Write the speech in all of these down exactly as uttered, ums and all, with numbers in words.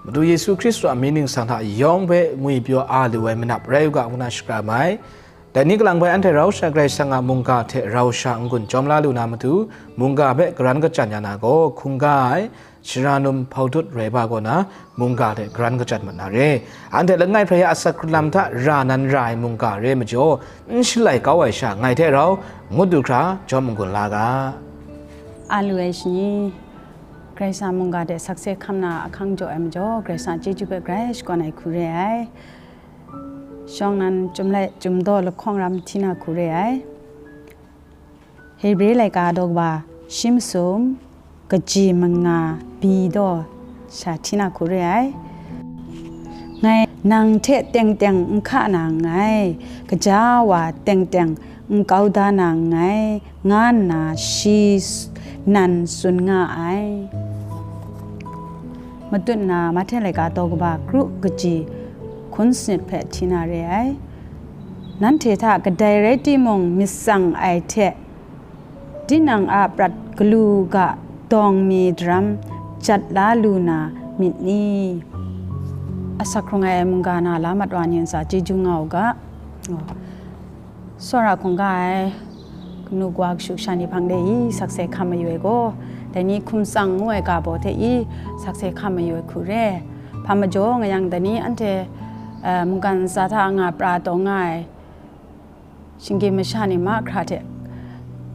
Madu Yesu Hkristu a mying ningsang hta yawng hpe ngwipyaw a lu ai manap rai u ga, ngu na shakram ai. Dai ni kalang bai anhte rau sha Karai Kasang a mungga hte rau sha n-gun jawm la lu na matu, mungga hpe karan kachyan ya na gaw, hkungga ai, Sara Num Hpaudut Raiba kaw na mungga hte karan kachyan mat na re. Anhte langai hprai a asak hkrung lam hta ra nan ra ai mungga re majaw, n shalai kau ai sha ngai hte rau ngut du hkra jawm n-gun la ga. A lu ai shani, Karai Kasang mungga hte sakse hkam na ahkang jaw ai majaw, Karai Kasang chyeju hpe grai shakawn ai hku re ai. Shawng nnan Chyum Lai Chyum Daw lahkawng ram hti na hku re ai. Hebre laika daw kaba shi masum, kaji manga bi daw sha hti na hku re ai. Ngai nang hte teng teng n hka na nngai, gaja wa teng teng n kau da na nngai, nga nna shi s-, nan tsun nga ai. Matut na Mahte laika daw kaba kru kaji hkun sanit hpe hti na re ai. Nanhte hta kadai rai timung myit tsang ai hte, tinang a prat galu ga dawng mi daram jat la lu na myit ni? Asak hkrung ai mungga na la mat wa ni ntsa chyeju nga u ga. Tsawra hkungga ai kanu kawa kashu kasha ni hpang de i sakse hkam mayu ai gaw, dai ni hkum tsang ngu ai ga baw hte i sakse hkam mayu ai hku re. Hpa majaw nga yang, dai ni anhte, eh, mungkan ntsa hta nga pra taw nga ai shinggyim masha ni mahkra hte,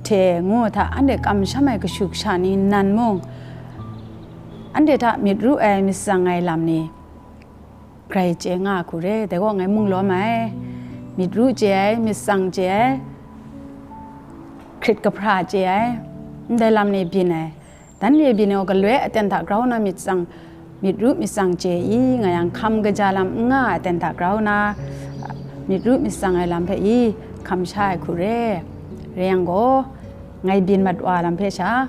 hte ngu hta anhte kamsham ai kashu kasha ni nan mung, anhte hta myit ru ai myit tsang ai lam ni grai chye nga hku re. Dai gaw ngai mung lawm ai, myit ru chye ai, myit tsang chye ai, hkrit kahpra chye ai, ndai lam ni byin ai. Dan re byin ai gaw galoi aten hta grau na myit tsang, myit ru myit tsang chye i, nga yang hkam kaja lam n nga ai aten hta grau na myit ru myit tsang ai lam hpe i hkam sha ai hku re. Rai yang gaw, ngai byin mat wa lam hpe sha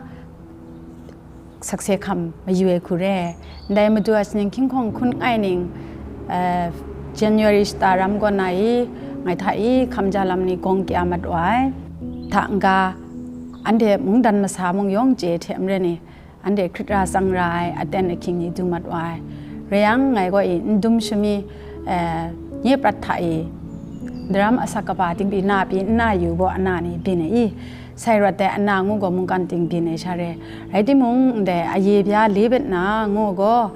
sakse hkam mayu ai hku re. Ndai Madu a shaning hkying hkawng hkun ai ning, eh, January shata ram kaw na i, ngai hta i hkam ja lam ni gawng kya mat wa ai. Hta n-ga, anhte mungdan masa mung yawng chye hte maren ni, anhte hkrit ra tsang ra ai aten ahkying ni du mat wa ai. Rai yang, ngai gaw i n dum shami, eh, nye prat hta i daram asak kaba ting pyi na pyi n na yu gaw ana ni byin ai i, sai rawt ai ana ngu gaw mungkan ting byin ai sha re. Rai timung, ndai aye bya le bet na ngu gaw,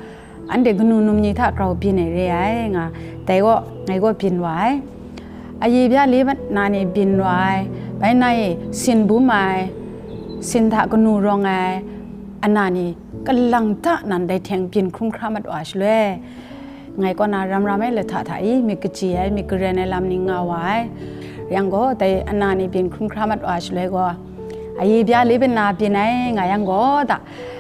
anhte kanu num ni hta grau byin ai re ai nga, dai gaw ngai gaw byin wa ai. Aye bya le na ni byin wa ai, bai na e sin bum ai, sin hta kanu rawng ai, ana ni kalang ta nan dai hteng byin hkrum hkra mat wa shaloi, ngai kaw na ram ram ai lahta hta i myit kaji ai, myit karen ai lam ni nga wa ai. Rai yang gaw, dai ana ni byin hkrum hkra mat wa shaloi gaw, aye bya le na byin ai nga yang gaw, da,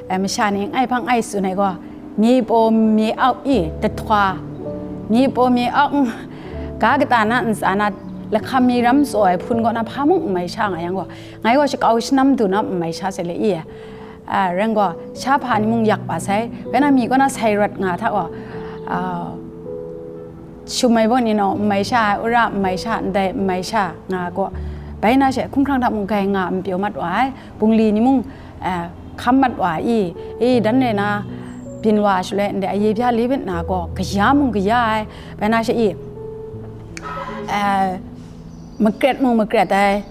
eh, masha ni n ai hpang ai tsun ai gaw, mye paw mye au i dahtwa, mye paw mye au n, ga kata na ntsa na, lahkam mi ram tsaw ai hpun kaw na hpa mung n mai sha nga yang gaw, ngai gaw shakau shanam du na n mai sha se le i, a, rai yang gaw, sha hpa ni mung yak pa sai, bai na mi kaw na sai rawt nga hta gaw, a, shum ai baw ni naw n mai sha ai, ura n mai sha, ndai n mai sha nga gaw, bai na she hkumhkrang hta mung grai nga n pyaw mat wa ai, bungli ni mung, eh, hkam mat wa i, i, dan re na byin wa shaloi, ndai aye bya le bet na gaw, kaya mung kaya ai, bai na she i, eh, makret mung makret ai,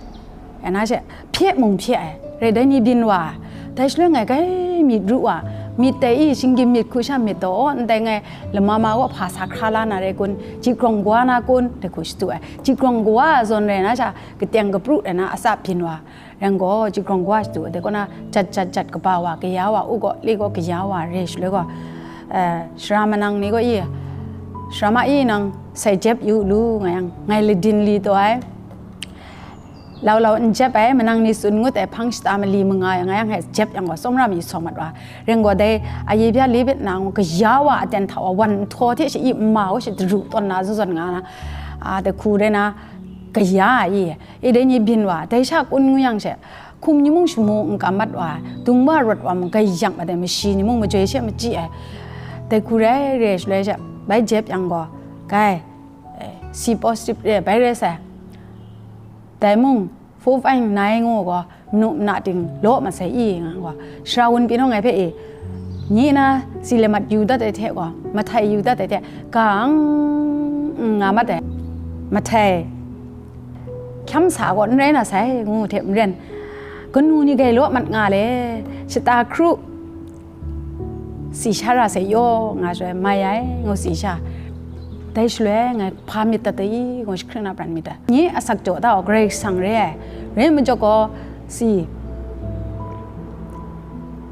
bai na she hpye mung hpye ai, rai dai ni byin wa ai. Dai shaloi ngai grai myit ru wa, myit dai i, shinggyim myit hku sha myit taw, ndai ngai lama ma gaw hpa sa hkra la na rai kun, jigrawng kawa na kun, dai hku shadu ai. Jigrawng kawa zawn rai na sha, kateng kapru rai na atsap byin wa. Rai yang gaw, jigrawng kawa shadu, dai kaw na jat jat jat kaba wa, kaya wa, u gaw, le gaw kaya wa, re shaloi gaw, eh, sara manang ni gaw i, sara ma i nang sai jep yu lu, nga yang, ngai ladin li taw ai, lau lau n jep ai, manang ni tsun ngut ai hpang shata mali manga nga yang, ngai jep yang gaw, tsawmra mi sawng mat wa. Rai yang gaw, dai aye bya le bet na ngu kaya wa aten hta wa, wan nhtawh hte sha i, nma gaw sha daru tawn na zawn zawn nga na, a, dai hku rai na, kaya i, i dai ni byin wa, dai sha kun ngu yang she, hkum ni mung shamu n kam mat wa, dung wa rawt wa mung gai yang mat ai, mashi ni mung majoi she machyi ai. Dai hku rai re shaloi she, bai jep yang gaw, gai, eh, si positive re, bai rai sai. Dai mung, full fine nai ngu gaw, manu mana ting law masai i, nga gaw, sara wun pyi naw ngai hpe i, Nye na si lamat yu dat ai hte gaw, mahtai yu dat ai hte, gang nga mat ai. Mahtai hkyam sa gaw n rai na sai, ngu hte maren, kanu ni gai law mat nga le, shata hkru, si sha ra sai yaw nga shaloi mai ai, ngu si sha. Dai shaloi ngai hpa myit dat ai, ngu shi hkring na pran myit ai. Nye asak jaw da gaw Karai Kasang re ai. Rai majaw gaw si,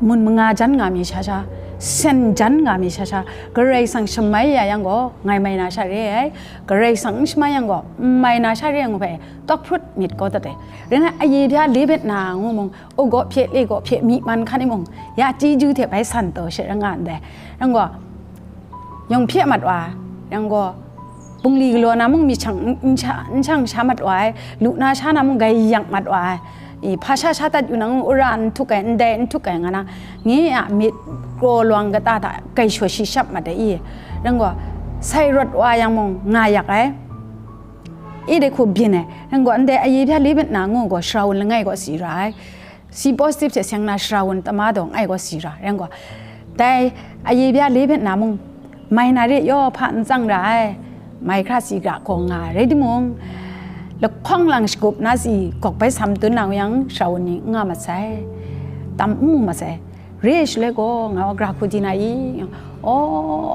mun manga jan nga mi sha sha, sen jan nga mi sha sha, Karai Kasang shamai ya yang gaw, ngai mai na sha re ai. Karai Kasang n shamai yang gaw, n mai na sha re ai ngu hpe, tawk hprut myit kau dat ai. Rai nna, aye bya le bet na ngu mung, u gaw hpye, le gaw hpye, myi man hkan e mung, ya chyeju hte bai san taw she ra nga ndai. Yang gaw, yawng hpye mat wa, yang gaw, bungli galaw na mung myit shang n, n sha, n shang sha mat wa ai, lu na sha na mung gai yang mat wa ai, i, hpa sha sha dat yu na mung, ura n htuk ai, ndai n htuk ai nga na, nye a myit kraw lawang kata hta gai shaw shi shap mat ai i, yang gaw, sai rawt wa yang mung nga yak ai, i dai hku byin ai, yang gaw, ndai aye bya le myit na ngu gaw, shara wun langai gaw si ra ai. Si positive hte seng na shara wun tama dawng ai gaw si ra, rai gaw, dai aye bya le myit na mung, mai na re yaw hpa n tsang ra ai, mai hkra si gra gaw nga ai rai timung, lahkawng lang shagup na si gawk bai sam tun na yang shara wun ni n nga mat sai, tam n mu mat sai, re ai shaloi gaw, nga wa gra hku di na i, aw,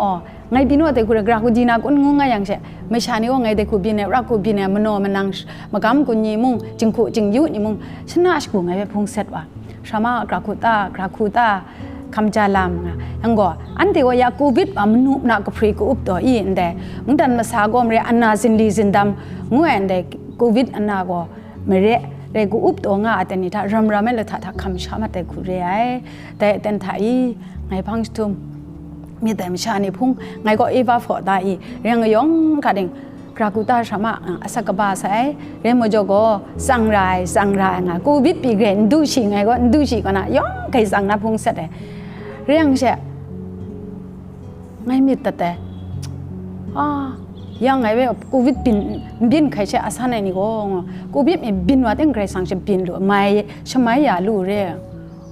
aw, ngai byin wa dai hku re, gra hku di na kun ngu nga yang she, masha ni gaw ngai dai hku byin ai, ra hku byin ai, manaw manang, magam kun ni mung, jinghku jingyu ni mung, shana shagu ngai hpe hpung set wa, shama gra hku ta, gra hku ta, hkam ja lam nga. Yang gaw, anhte gaw ya covid wa manu na kahpri ka-up taw i ndai, mungdan masa gaw mare ana zinli zindam ngu ai ndai covid ana gaw, mare rai ka-up taw nga ai ten ni hta ram ram ai lahta hta hkam sha mat ai hku re ai. Dai aten hta i, ngai hpang jahtum myit ai masha ni hpung, ngai gaw Eva hpaw da i, rai nga yawng hka ding, gra hku ta shama, a, asak kaba sai, rai majaw gaw, tsang ra ai, tsang ra ai nga, covid pyi grai n du shi, ngai gaw n du shi kaw na, yawng hkai tsang na hpung set ai. Rai yang she, ngai myit dat ai. A, yang ngai hpe covid byin, n byin hkai she a san ai ni gaw, covid mi byin wa teng Karai Kasang she byin lu, mai, shamai ya lu re.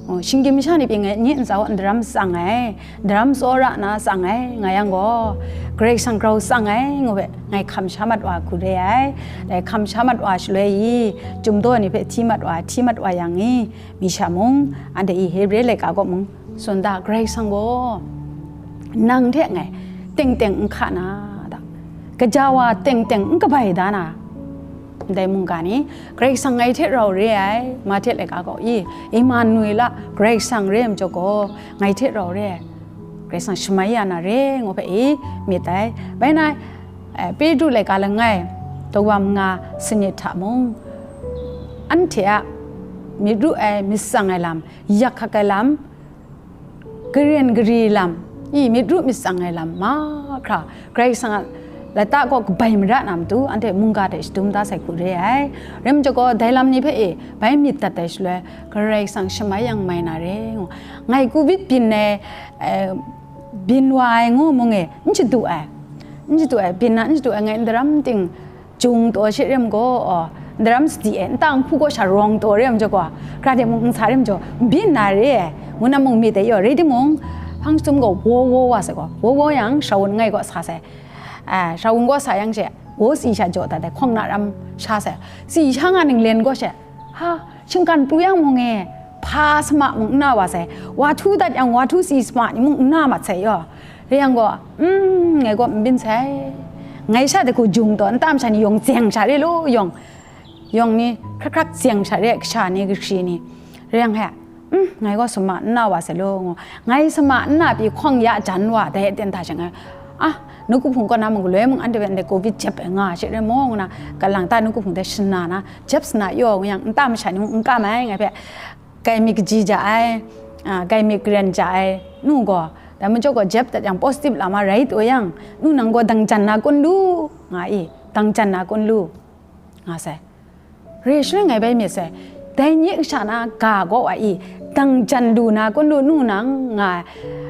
Oh, shinggyim masha ni pyi ngai nye ntsa gaw ndaram tsang ai, ndaram tsawra na tsang ai, nga yang gaw, Karai Kasang grau tsang ai, ngu hpe ngai hkam sha mat wa hku re ai. Dai hkam sha mat wa shaloi i, chyum daw ni hpe hti mat wa, hti mat wa yang i, mi sha mung, anhte i Hebre laika kaw mung, tsun da, Karai Kasang gaw, nang hte ngai teng teng n hka na, da, kaja wa teng teng n kabai da na, ndai mungga ni, Karai Kasang ngai hte rau re ai, Mahte laika gaw i, Emanuela, Karai Kasang re ai majaw gaw, ngai hte rau re ai, Karai Kasang shamai ya na re, ngu hpe i myit ai. Bai na, eh, Petru laika langai, daw wa manga sanit hta mung, anhte a myit ru ai, myit tsang ai lam, yak hkak ai lam, karen kari lam, i myit ru myit tsang ai lam mahkra, Karai Kasang a lata kaw kabai mara na matu, anhte mungga hte shadum da sai hku re ai. Rai majaw gaw, dai lam ni hpe e bai myit dat ai shaloi, Karai Kasang shamai yang mai na re ngu. Ngai covid byin ai, eh, byin wa ai ngu mung e, n shadu ai, n shadu ai, byin na n shadu ai, ngai ndaram ting, jung taw she rem gaw, aw, ndaram sadi e, nta nhku gaw sha rawng taw rem jaw gaw, hkra de mung n sa rem jaw, n byin na re ai, ngu na mung myit ai yaw, rai timung, hpang jahtum gaw, wo wo wa sai gaw, wo wo yang, shawun ngai gaw sa sai. A, shawun gaw sa yang she, wo si sha jaw dat ai, hkawng na ram sha sai. Si sha nga ninglen gaw she, ha, shinggan pru yang mung e, hpa sama mung n na wa sai. Wa htu dat yang, wa htu si sama ni mung n na mat sai yaw. Rai yang gaw, mm, ngai gaw n byin sai. Ngai sha de hku jung taw, nta masha ni yawng zeng sha re lu yawng, yawng ni hkrak hkrak zeng sha re, kasha ni, kahkri ni. Rai yang he, mm, ngai gaw sama n na wa sai lu ngu. Ngai sama n na pyi hkawng ya jan wa, dai aten hta she ngai, ah, nawku hpung kaw na mung galoi mung anhte hpe ndai covid jep ai nga she re maw, ngu na, kalang ta nawku hpung de shana na, jep sana yaw ngu yang, nta masha ni mung n kam ai, ngai hpe, kai myit kaji ja ai, a, kai myit karen ja ai, nu gaw, dai majaw gaw jep dat yang positive lam a rai taw yang, nu nang gaw dang jan na kun lu, nga i, dang jan na kun lu, nga sai. Re shaloi ngai bai myit sai, dai nye kasha na ga gaw wa i, dang jan lu na kun lu, nu nang nga ai,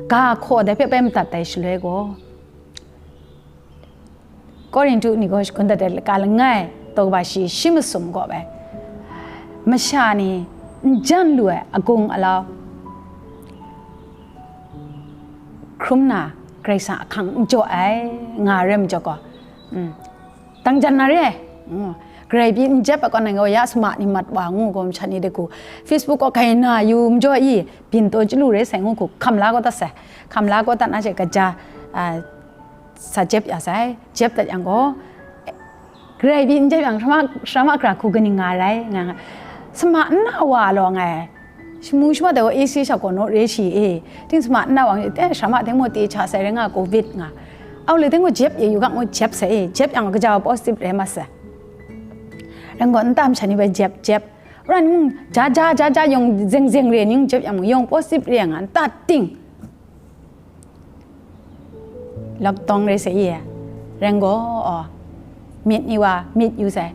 ga hkaw dai hpe bai madat ai shaloi gaw, Korinhtu ni gaw shakun dat ai laka langai, daw kaba shi shi masum gaw bai, masha ni n jan lu ai agung alau, hkrum na, Karai Kasang ahkang n jaw ai, nga ai rai majaw gaw, mm, dang jan na re ai, mm, Karai pyi n jep ai kaw na gaw ya sama ni mat wa ngu gaw masha ni de hku, Facebook kaw hkai na yu majaw i, byin taw chyalu re sai ngu hku, hkam la kau dat sai, hkam la kau dat na she kaja, a, sa jep ya sai, jep dat yang gaw, Karai pyi n jep yang, sara ma, sara ma hkra hku kaning nga rai, nga, nga, sama n na wa law nga ai, shamu shamat ai gaw A C sha gaw naw re shi e, ting sama n na wa, sara ma ting gaw te cha sai rai nga, covid nga, au le ting gaw jep ye yu ga ngu jep sai e, jep yang gaw kaja wa positive rai mat sai, rai gaw nta masha ni bai jep, jep, ran mung ja ja ja ja yawng zeng zeng re ning jep yang mung yawng positive re nga, nta ting, lockdown re sai i, rai gaw, aw, myit ni wa myit yu sai,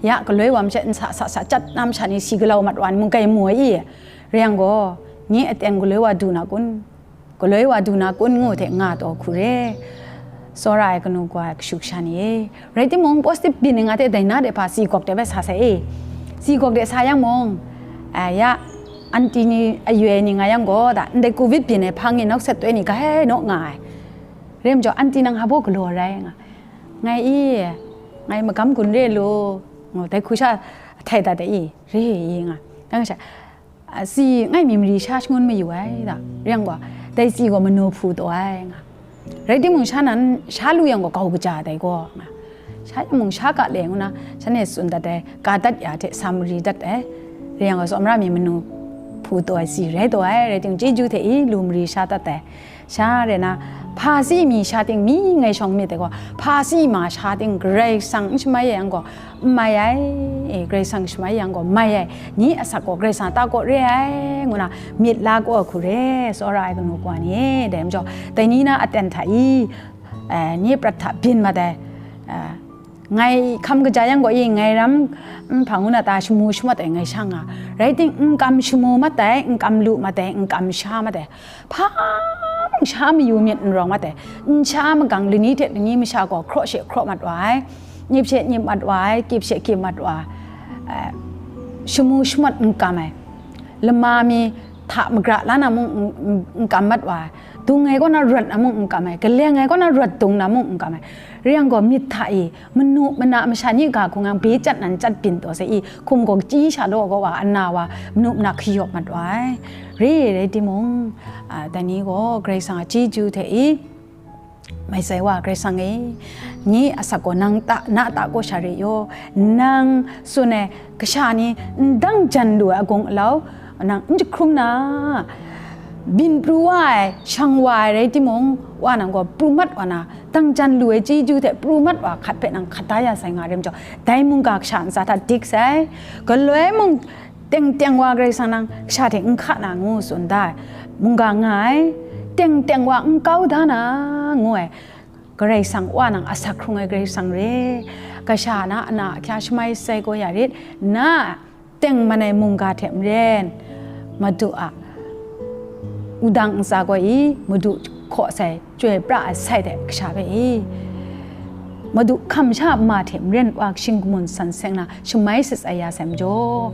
ya galoi wa masha n sa sa sa chyat na masha ni si galau mat wa ni mung kai mu ai i, rai yang gaw, nye aten galoi wa du na kun, galoi wa du na kun ngu hte nga taw hku re, tsawra ai kanu kawa ai kashu kasha ni e. Rai timung, positive byin ni nga hte dai na de hpa si gawk de bai sa sai e. Si gawk de sa yang mung, a, ya, anti ni ayoi ni nga yang gaw, da, ndai covid byin ai hpang e nawk set toi ni ga hai naw nga ai. Rai majaw, anti nang hpa baw galaw rai nga, ngai i, ngai magam gun re lu, ngu, dai hku sha htai dat ai i, re i nga. Dang sha, a, si ngai mi mari sha shangun mayu ai da, rai yang gaw, dai si gaw manu hpu taw ai nga. Rai timung, sha nan, sha lu yang gaw, kau kaja dai gaw, nga. Sha yang mung, sha ka le ngu na, shanhte tsun dat ai, ka dat ya hte sa mari dat ai. Rai yang gaw, tsawmra mi manu hpu taw ai si rai taw ai, rai timung, chyeju hte i lu mari sha dat ai. Sha rai na, hpa si mi sha ting mi ngai shawng myit ai gaw, hpa si ma sha ting Karai Kasang n shamai yang gaw, n mai ai, e, Karai Kasang shamai yang gaw mai ai, ni asak gaw Karai Kasang ta kaw re ai, ngu na myit la kaw ai hku re, tsawra ai kanu kawa ni e, dai majaw, dai ni na aten hta i, e, ni prat hta byin mat ai, e, ngai hkam kaja yang gaw i, ngai ram, n, hpa ngu na ta shamu shamat ai ngai sha nga, rai ting, n kam shamu mat ai, n kam lu mat ai, n kam sha mat ai, hpa mung sha mayu myit n rawng mat ai, n sha magang lani hte lani masha gaw hkraw she hkraw mat wa ai, nyip she nyip mat wa ai, kip she kip mat wa ai, shamu shamat n kam ai, lama mi hta magra la na mung n, n, n kam mat wa ai, dung ai kaw na rawt na mung n kam ai, kaleng ai kaw na rawt dung na mung n kam ai, rai yang gaw myit hta i, manu mana masha ni ga hkung yang, be chyat nan chyat byin taw sai i, hkum gaw chyi sha law gaw wa, ana wa, manu mana hkayawp mat wa ai. Re rai timung, a, dai ni gaw Karai Kasang a chyeju hte i, mai sai wa, Karai Kasang e, nye asak gaw nang ta, na ta kaw sha re yaw, nang tsun ai kasha ni ndang jan lu ai agung alau, nang n jahkrum na, byin pru wa ai, shang wa ai rai timung, wa nang gaw pru mat wa na, dang jan lu ai chyeju hte pru mat wa hkat hpe nang hkat da ya sai nga rai majaw, dai mungga kasha ntsa hta dik sai, galoi mung teng teng wa Karai Kasang nang kasha hte n hka na ngu tsun da ai, mungga nga ai, teng teng wa n kau da na ngu ai, Karai Kasang wa nang asak hkrung ai Karai Kasang re, kasha na a na ahkya shamai sai gaw ya rit, na tengman ai mungga hte maren, Madu a wudang ntsa gaw i, Madu hkaw sai, chyoi pra ai sai hte kasha hpe i, Madu hkam sha ma hte maren wa shing kamun san seng na shamai shatsai ya sai majaw,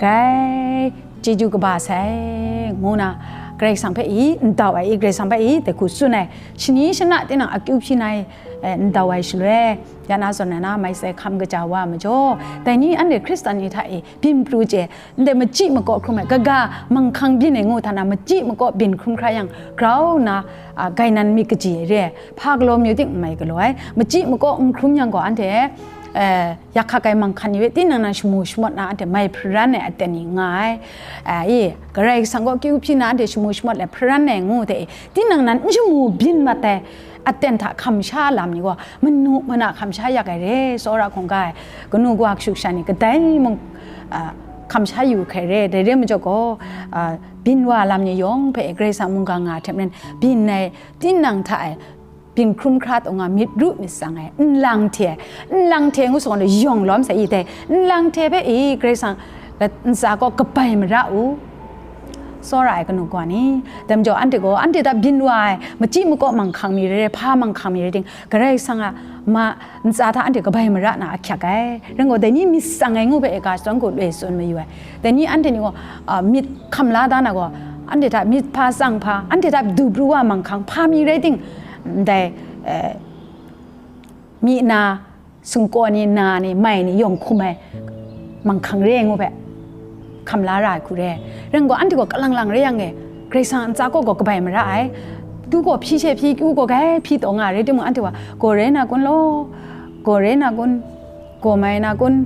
grai chyeju kaba sai, ngu na Karai Kasang hpe i, ndau ai i, Karai Kasang hpe i, dai hku tsun ai, shani shana tinang akyu hpyi na i, eh, ndau ai shaloi, ya na zawn na na mai sai hkam kaja wa majaw, dai ni anhte Hkristan ni hta e byin pru chye, ndai machyi makaw hkrum ai, kaga manghkang byin ai ngu hta na, machyi makaw byin hkrum hkra yang, grau nna, a, gainan myit kaji ai re ai, hpa galaw mayu ting n mai galaw ai, machyi makaw n hkrum yang gaw, anhte, eh, yak hkak ai manghkan ni hpe tinang na shamu shamawt na, anhte mai hparan ai aten ni nga ai, a, i, Karai Kasang gaw akyu hpyi na, anhte shamu shamawt let hparan ai ngu hte, tinang nan n shamu byin mat ai, aten hta hkam sha lam ni gaw, manu mana hkam sha yak ai re, tsawra hkungga ai, kanu kawa kashu kasha ni kadai mung, a, hkam sha yu hkai re, dai re majaw gaw, a, byin wa lam ni yawng hpe Karai Kasang mungga nga hte maren, byin ai, tinang hta e, byin hkrum hkra taw nga, myit ru myit tsang ai, nlang hte, nlang hte ngu sa gaw, yawng lawm sa i dai, nlang hte hpe i Karai Kasang ntsa gaw kabai mara u. Tsawra ai kanu kawa ni, dai majaw anhte gaw, anhte hta byin wa ai, machyi makaw manghkang mi rai rai, hpa manghkang mi rai ting, Karai Kasang a ma ntsa hta anhte kabai mara na ahkyak ai. Rai gaw, dai ni myit tsang ai ngu hpe e ga shadawn gaw loi tsun mayu ai. Dai ni anhte ni gaw, a, myit hkam la da na gaw, Anhte hta myit hpa tsang hpa, anhte hta du pru wa manghkang hpa mi rai ting, ndai, eh, myi na, singkaw ni, na ni, mai ni, yawng hkum ai manghkang re ai ngu hpe, hkam la ra ai hku re. Rai ngu, anhte gaw kalang lang rai yang e, Karai Kasang a ntsa kaw gaw kabai mara ai. Du gaw hpyi she hpyi, kyu gaw grai hpyi taw nga ai rai timung, anhte wa, gaw rai na kun law, gaw rai na kun, gaw mai na kun,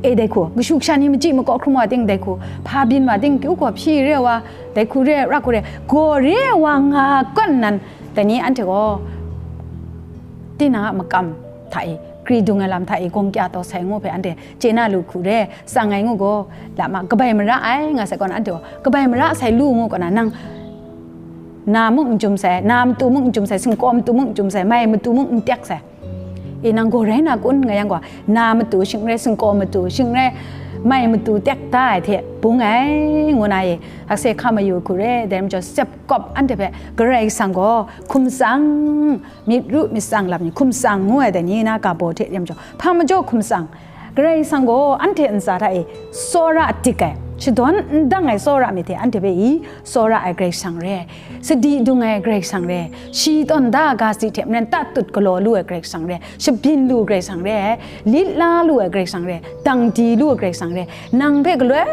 e, dai hku, kashu kasha ni machyi makaw hkrum wa ting dai hku, hpa byin wa ting, kyu gaw hpyi re wa, dai hku re, ra hku re, gaw re wa nga kawn nan, dai ni anhte gaw, tinang a makam hta e, kri dung ai lam hta e, gawng kya taw sai ngu hpe anhte chye na lu hku re, tsang ai ngu gaw, lam a kabai mara ai, nga sai kaw na, anhte gaw, kabai mara sai lu ngu kaw na, nang, na mung n chyum sai, na matu mung n chyum sai, singkaw matu mung n chyum sai, mai matu mung n tek sai. E, nang gaw rai na kun, nga yang gaw, na matu shing n rai, singkaw matu shing n rai, mai matu tek da ai hte bung ai, ngu na e, akse hka mayu hku re, dai majaw, sep kawp anhte hpe Karai Kasang gaw hkum tsang, myit ru myit tsang lam ni hkum tsang ngu ai dai ni na ga baw hte re majaw, hpa majaw hkum tsang, Karai Kasang gaw anhte ntsa hta e tsawra dik ai, shadawn n dang ai tsawra myit hte anhte hpe i tsawra ai Karai Kasang re, sadi dung ai Karai Kasang re, shi tawn da ga si hte maren tatut galaw lu ai Karai Kasang re, shabyin lu Karai Kasang re, lit la lu ai Karai Kasang re, dang di lu ai Karai Kasang re, nang hpe galoi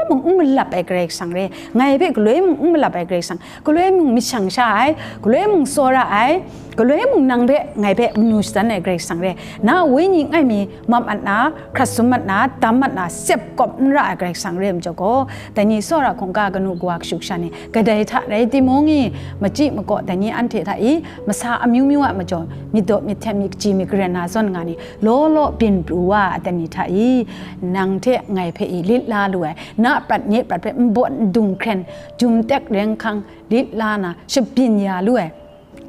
mung n malap ai Karai Kasang re, ngai hpe galoi mung n malap ai Karai Kasang, galoi mung mashang sha ai, galoi mung tsawra ai, galoi mung nang hpe ngai hpe manu shadan ai Karai Kasang re, na wenyi ngai mi map mat na, hkrat sum mat na, dam mat na, sep kawp n ra ai Karai Kasang re majaw gaw, dai ni tsawra hkungga kanu kawa kashu kasha ni, kadai hta rai timung i, machyi makaw dai ni anhte hta i, masa amyu myu a majaw, myit daw myit hten myit kaji myit karen na zawn nga ni, law law byin pru wa ai dai ni hta i, nang hte ngai hpe i lit la lu ai, na prat nye prat hpe nbaw ndung hkren, jum tek reng hkang lit la na, shabyin ya lu ai,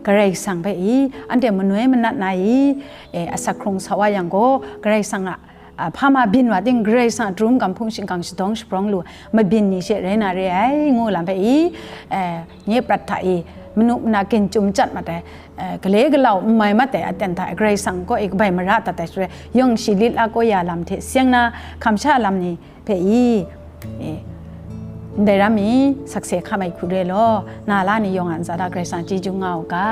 Karai Kasang hpe i, anhte manoi manat na i, e, asak hkrung sa wa yang gaw, Karai Kasang a, a, hpa ma byin wa ting, Karai Kasang a tarum gam hpung shingkang shadawng shabrawng lu, mabyin ni she rai na re ai, ngu lam hpe i, e, nye prat hta i, manu mana ginchum chyat mat ai, e, gale galau n mai mat ai aten hta e, Karai Kasang kaw e kabai mara dat ai shaloi, yawng shi lit la kau ya lam hte seng na, hkam sha lam ni, hpe i, e, ndai ram i, sakse hkam ai hku re law, na la ni yawng a ntsa hta Karai Kasang chyeju nga u ga.